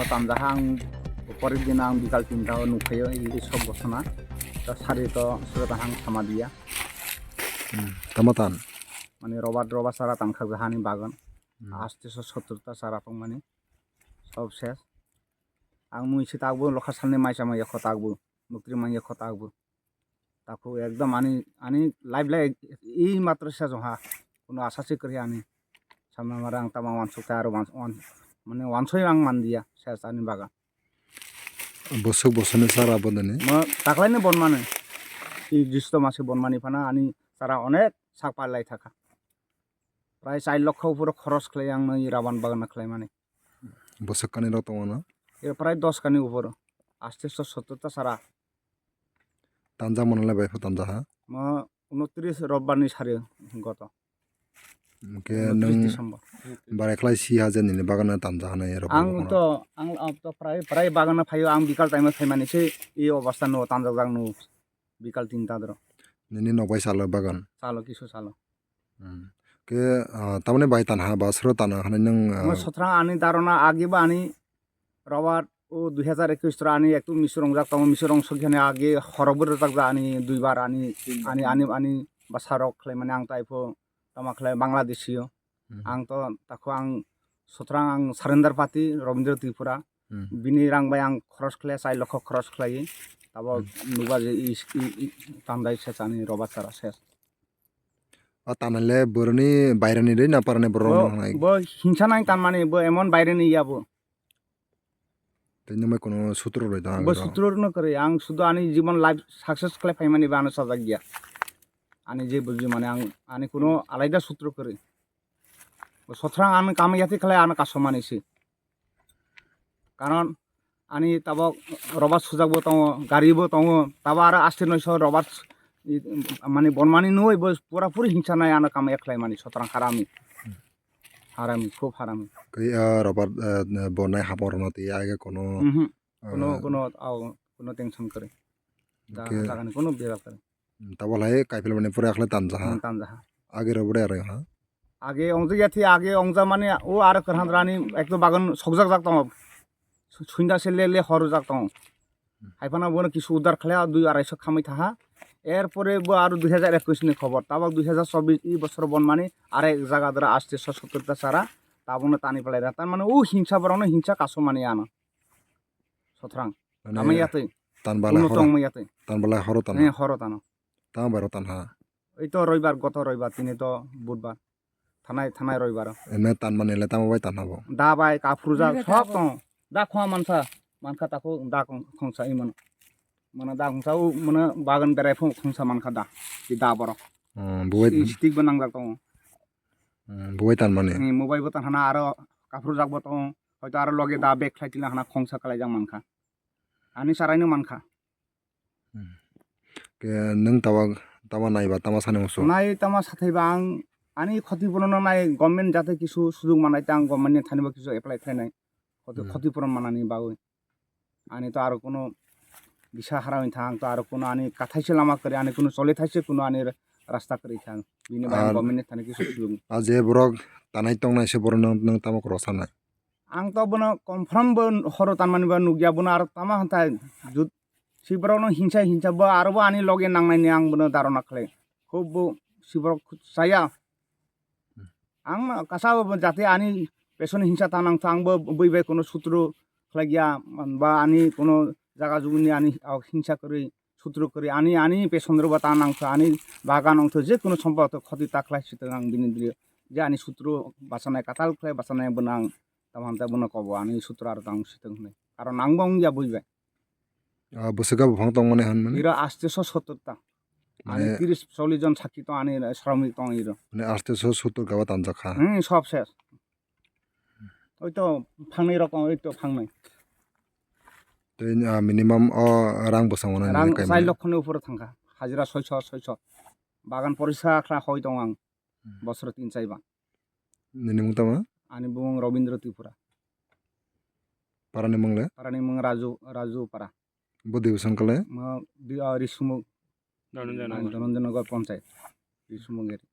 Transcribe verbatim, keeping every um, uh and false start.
Tanjaha ang, pore din ang bikal tinta o nukhaio, i sok bosona. To sari to sura ta hang sama dia. Hmm, tamo tan? Mane robar, robar sara tan khakjaha ani bagan. Hmm. Aste so sottor ta sara tongmani. Sob ses. Ang mui se takbo lokha salni mai sama yakho takbo. Muktri man yakho takbo. Takhuk ekdom ani, ani life lai ei matro sejong ha. Kuno asa se kwrwi ani. Samna mara ang tama wansuk ta aro wans-, wan-, mane wansoi ang mandiya ses ani bagan. Bosok bosoni sara bodoni. Mo taklaini bonmani. I jisto mase bonmani phana ani sara onek sak palai thaka. Prai char lokho upor khoros khlai ang no i raban bagan khlaimani. Bosok kani rok tongo no? E prai dos kani upor. Aste so sottor ta sara. Tanjak mano le bai pho tanjak ha? Mo unotris robbar ni sari goto. Hwnkhe unotris nwng December. Barai khlai si ha je nini bagano tanjak hanai rok. Ang bo to, ang, ang to prai, prai bagano phaio, ang bikal time o phaimani se i obostha no tanjak jak no bikal tinta doro. Nini nok bai salo bagan? Salo, kisu salo. Hmm. Ke, ah, tamoni bai tanha ba sro tana hanai nwng, ah, mo sotrang ani darona agi ba ani Robert o dui hajar ekwis tora ani ektu misu rongjak tongo, misu rong sokjani agi horok bo rwjak ja ani duibar ani, ani, ani, ani bwsa rok khlai mani ang tai pho tama khlai Bangladeshi o. Hmm. Ang to takho ang sotrang ang surrender party Robindra Tripura. Hmm. Bini rang bai ang khoros khlai, char lokho khoros khlai. Tabo hmm nukba je i, i, i, tandai ses ani Robert sara ses. O tanale boroni baireni dei na parani borok bo, no hanai? Bo hinsa nai tanmani, bo emon baireni ya bo. Tei nwng bai kono sutro roi tong bo aro? Sutro no kwrwi, ang sudo ani jibon life success khlai phaimani ba ano sajak ya. Ani je buji mane ang ani kono alaida sutro kwrwi. Bo sotrang ano kama yati khlai ano kasomani si. Karon ani tabok robar sujak bo tongo, gari bo tongo, tabo aro aste noiso robar i, mane bonmani nui bo pura puri hinsa nai ano kama khlai mani sotrang harami. Harami, khub harami. Kei, ah, robar, ah, bonai habor no tei age kono, mhm, kono, ah, kono, au, kono tension kwrwi. Da, okay, jagani kono bebak kwrwi. Hmm, tabo lai kaipil mani pura khlai tanjaha. Hmm, tanjaha. Age robar aro ha? Age ongja ya thi, age ongja mani o aro kwrhan rani ekto bagan sokjak jak tongo. Su-, suinda se le le hor jak tongo. Haiphano bono kisu udar khlai, dui arai so khamai thaha. Erpore bo aro dui hajar ekwis ni khobor. Tabok dui hajar chobbish i bosor bonmani arek jaga dora aste so sottor ta sara. Tabono tani palai da. Tar mane o hinsa borokno hinsa kasomani ano. Sotrang. Mane tama yatwi. Tan balai uno horo. Tongma yatwi. Tan balai horo tano. He, horo tano. Tama baro tanha. Ei to roibar, goto roibar, tini to budbar. Thanai, thanai roibar. Ene tan mani le tamo bai tan habo? Da bai, kaphru jak, sob tong. Da khoma mansa, mankha tako da khong-, khongsa i mano. Mano da khongsa u, mano bagan berai phung khongsa mankha da. Di da borok. Hmm, bubai. I stick bo nangjak tongo. Hmm, bubai tan mani. Hmm, bubai bo tan hana aro kaphru jak bo tongo. Hoito aro loge da bag khlai tila hana khongsa kalaijak mankha. Ani sarai no mankha. Hmm. Ke nwng tama, tama naiba, tama sani musu? Nai tama sathaiba ang ani khoti puron no nai government jate kisu sujug manai ta ang government ni thani bo kisu apply khlainai. Khoti, hmm, khoti puron manani bagwi. Ani to aro kuno bisa hara wng thang, to aro kuno ani kathaise lama kwrwi, ani kuno choli thaise kuno ani rasta kwrwi thang. Bini bagwi ar government ni thani kisu sujug. A je borok tanai tongnai se borok nwng, nwng tamo kwrwsa nai? Ang to bono confirm bo horo tanmani bo nukya, bono aro tama hantai jut-, si borokno hinsa hinsa bo aro bo ani loge nangnaini ang bono dharona khlai. Khub bo si borok saya. Ang ma kasa bo jate ani pesoni hinsa ta nangtha ang bo bui bai kono sutro khlaiya ba ani kono jaga juguni ani hinsa kwrwi sutro kwrwi ani, ani peson rwba ta nangtha ani bagan ongtho je kono sompo to khoti ta khlai sitwng ang bini dri je ani sutro bachanai katal khlai bachanai bono ang. Tamo hwnta bono kobo ani sutro aro tang sitwng hwnwi. Karon ang bo wngya bui bai. Ah, bwswk buphang tongmani hwnmani? Iro aste so sottor ta. Ani mane tris chollish jon sakki tong ani sromik tong iro. Mane aste so sottor gaba tanjak kha. Hmm, sob ses. Oi to phangnwi rok tong, oi to phangnwi. Tei, ah, minimum o rang bwskango nang rang nini kaimani? Char lokho ni upor thangkha. Hajira soiso, soiso. Bagan porisa khla hoi tong ang. Hmm. Bosor tin chai ba. Nini mung tamo? Ani bumung Robindra Tripura. Parani mung le? Parani mung Raju, Raju Para. Bo division kale? Mo di, ah, Risumuk. Dhananjay Nagar. Dhananjay Nagar Panchayat. Risumuk area.